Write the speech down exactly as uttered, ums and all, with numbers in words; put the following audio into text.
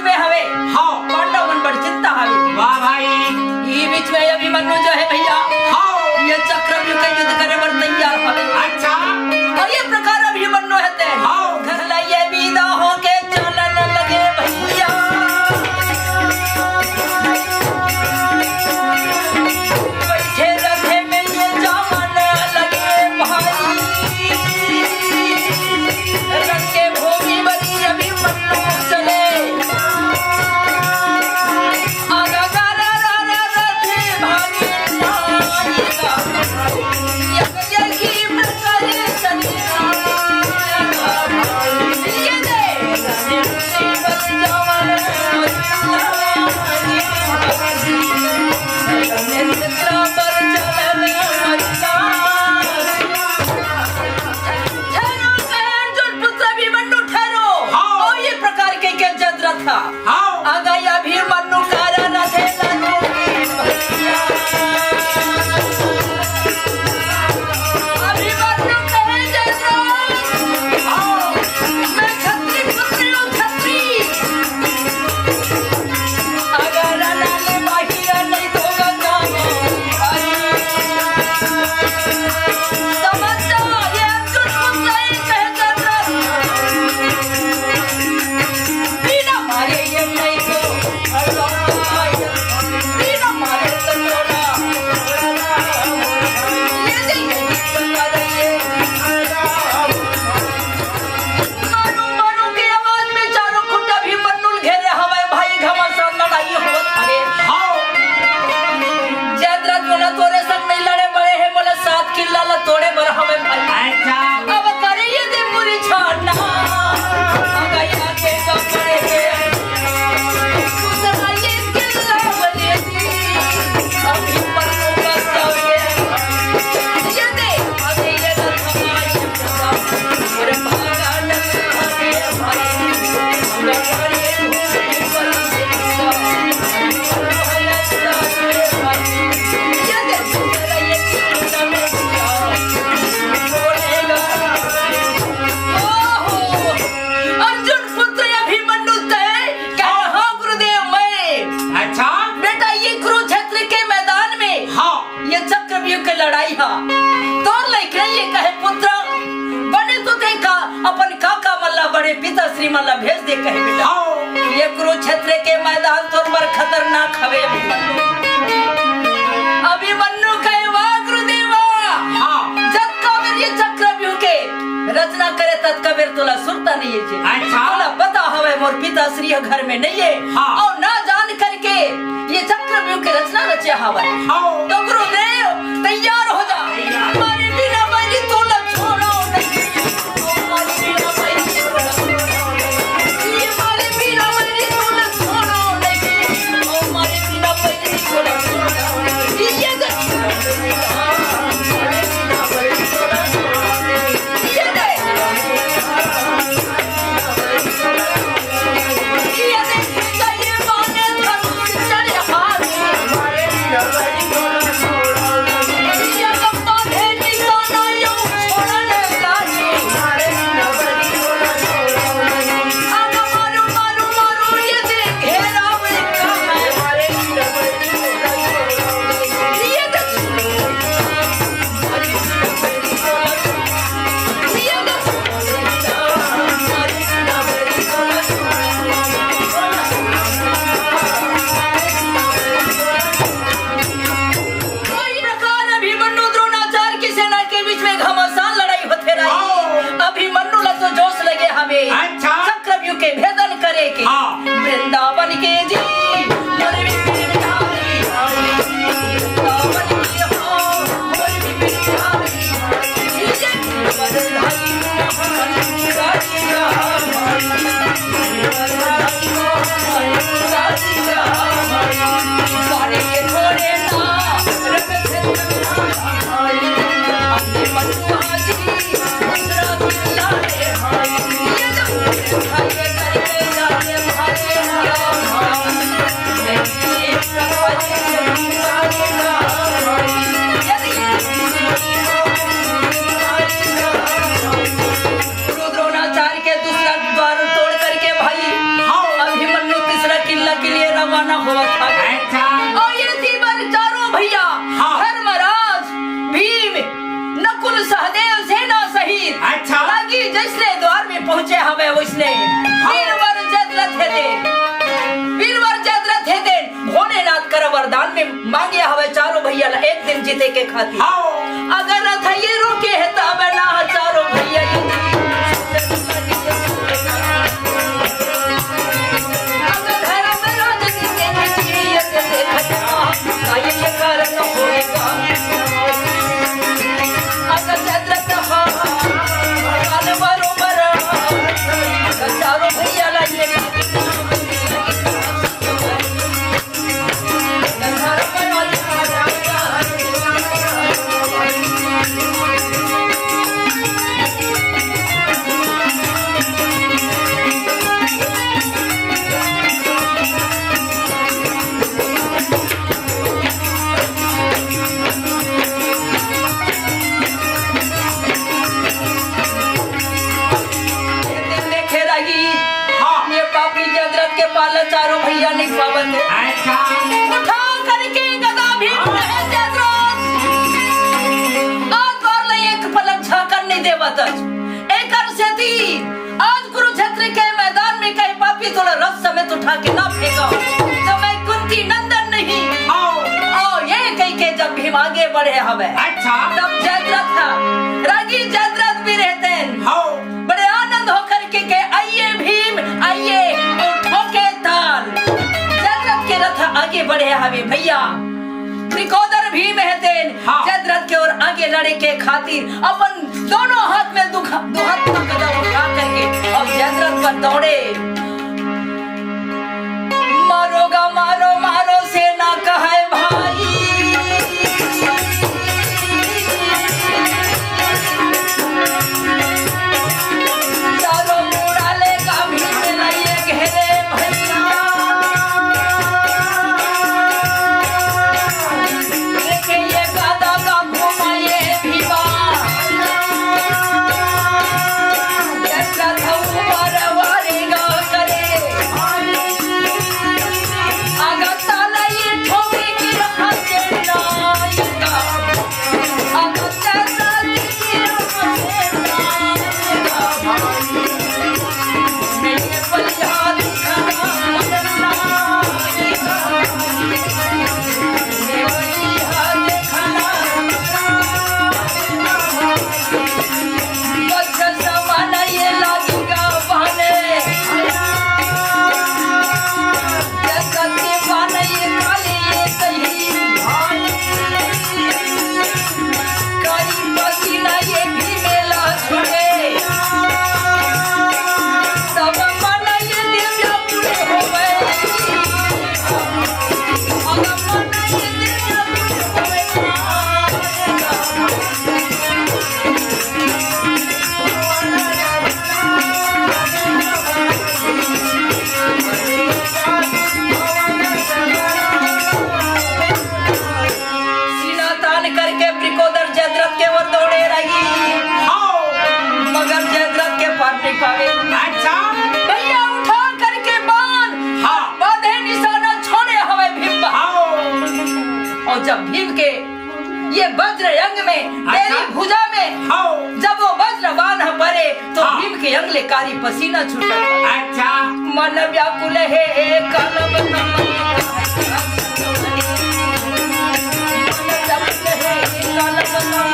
में हवे। हाँ। पांडव मन बड़ चिंता हवे। वाह भाई। ये बीच में अभिमन्यु जो है भैया, हाँ। ये चक्रव्यूह के युद्ध करे बर तैयार हवे। अच्छा। और ये प्रकार अभिमन्यु है ते। हाँ। घर ला ये विदा होके चलन लगे भैया। बैठे रथे में ये जावन लगे भाई। रंग के भूमि बनी अभिमन्यु चले। आगा गा रा रा रा रा थे भागी नाई गा। यक यकी प्रकारे चली ये दे। ठहरो, अर्जुन पुत्र अभिमन्यु, ठहरो। हाँ। और ये प्रकार के, के जदरथ था। हाँ। अगर अभिमन्यु कारण थे लड़ू। अभिमन्यु कहे जदरथ। हाँ। मैं क्षत्रिय पुत्री हूँ, क्षत्रिय। अगर लाल बाहिया नहीं तो गंगा। समझ जाओ, ये अर्जुन को सही कहे जदरथ। बिना मारे ये नहीं तो, बिना मारे तो छोड़ा। ये नहीं, ये नहीं, ये नहीं। मारू, मारू के आवाज में चारों खुट्टा अभिमन्यु ल घेरे हवय भाई, घमासान लड़ाई होत हवे। हाँ। जदरथ मोला तोरे संग नहीं लड़े बड़े हे, मोला सात किल्ला ला तोड़े बर हवय भाई। अच्छा। अब करे ये दे पूरी छाना। गया के कपड़े के। दूसरा ये किल्ला बने। अभिमन्यु का सौगे। ये दे, अभी ये दे। अर्जुन पुत्र अभिमन्यु तय कहा, हाँ गुरुदेव, मैं। अच्छा। बेटा, ये कुरुक्षेत्र के मैदान में हाँ। ये चक्रव्यूह के लड़ाई हा। तोर लइका ये कहे, पुत्र, बने तो देखा, अपन काका मन ला, बड़े पिताश्री मन ला भेज दे कहे बेटा। हाँ। ये कुरुक्षेत्र के मैदान तोर बर खतरनाक हवे अभिमन्यु। अभिमन्यु कहे, वाह गुरुदेवा। हाँ। जतका बेर ये चक्रव्यूह के रचना करे, ततका बेर तोला सुरता नहीं है जे। अच्छा। तोला पता हवे मोर पिताश्री ह घर में नहीं है। हाँ। और ना जान करके ये चक्रव्यूह के रचना रचे हवय। हाँ। तो गुरुदेव तैयार हो जा। तैयार। मारे बिना बैरी तोला छोड़ो नहीं। ओ मारे बिना बैरी तोला छोड़ो नहीं। ये मारे बिना बैरी तोला छोड़ो नहीं। ओ मारे बिना बैरी तोला छोड़ो नहीं। ये दे। कोई प्रकार अभिमन्यु द्रोणाचार्य की सेना के बीच में घमासान लड़ाई होते रही। हाँ। अभिमन्यु ला तो जोश लगे हवे। अच्छा। चक्रव्यूह के भेदन करे के। हाँ। वृंदावन के जी, मोर बिहारी, वृंदावन के हो, मोर बिहारी। गुरु द्रोणाचार्य के दूसरा द्वार तोड़ करके भाई, हाँ। अभिमन्यु ने, हाँ। वीरवर जयद्रथ हे ते, वीरवर जयद्रथ हे ते, भोलेनाथ कर वरदान में मांगे हवे चारों भैया ला एक दिन जीते के खातिर। हाँ। अगर रथ ये रोके हे तब ना चारों भैया ये अगर धर्मराज जी के नीति ये देखत ना, का ये कारण होएगा? अगर जयद्रथ हाँ, काल बरोबर, चारों भैया ला ये देखे रही। हाँ। ये पापी जयद्रथ के पाला चारों भैया नहीं पावत हे। अच्छा। उठा करके गदा भीम रहे जयद्रथ। आज तोर ले एक पलक झांकन नहीं देवत हे। एकर सेती आज कुरुक्षेत्र के मैदान में कहीं पापी तोला रथ समेत उठा के ना फेंका, तो मैं कुंती नंदन नहीं। आओ। आओ, ये कही के जब भीम आगे बढ़े हवे, अच्छा। तब जयद्रथ था, रागी जयद्रथ भी रहते हैं। आओ। बड़े आनंद होकर के कहे, "आइए भीम, आइए।" और ठोके ताल। जयद्रथ के रथ आगे बढ़े हवे भैया। त्रिकोदर भीम हे तेन, हाँ। जयद्रथ के ओर आगे लड़े के खातिर अपन दोनों हाथ में दुख, दो हाथ का गदा उठा करके और जयद्रथ पर दौड़े। मारोगा, मारो, मारो, सेना कहे भाई। चारों मुड़ा लेगा भीम, लाइए घेरे भैया। लेके ये गदा का घुमाए भीमा। जैसा था ऊपर वारेगा करे। अगर ताला ये ठोके की रखा के नायका। सीना तान करके वृकोदर जयद्रथ के ओर दौड़े रही। हाँ। मगर जयद्रथ के पार नहीं पावे। अच्छा। भैया उठा करके बाण, हाँ। बांधे निशाना छोड़े हवे भीम। हाँ। और जब भीम के ये वज्र अंग में, अच्छा। मेरी भुजा में, हाँ। जब वो वज्र बाण परे, तो हाँ। भीम के अंग ले कारी पसीना छूटा। अच्छा। मन व्याकुल हे, हे काल बताए। मन व्याकुल हे, हे काल बताए।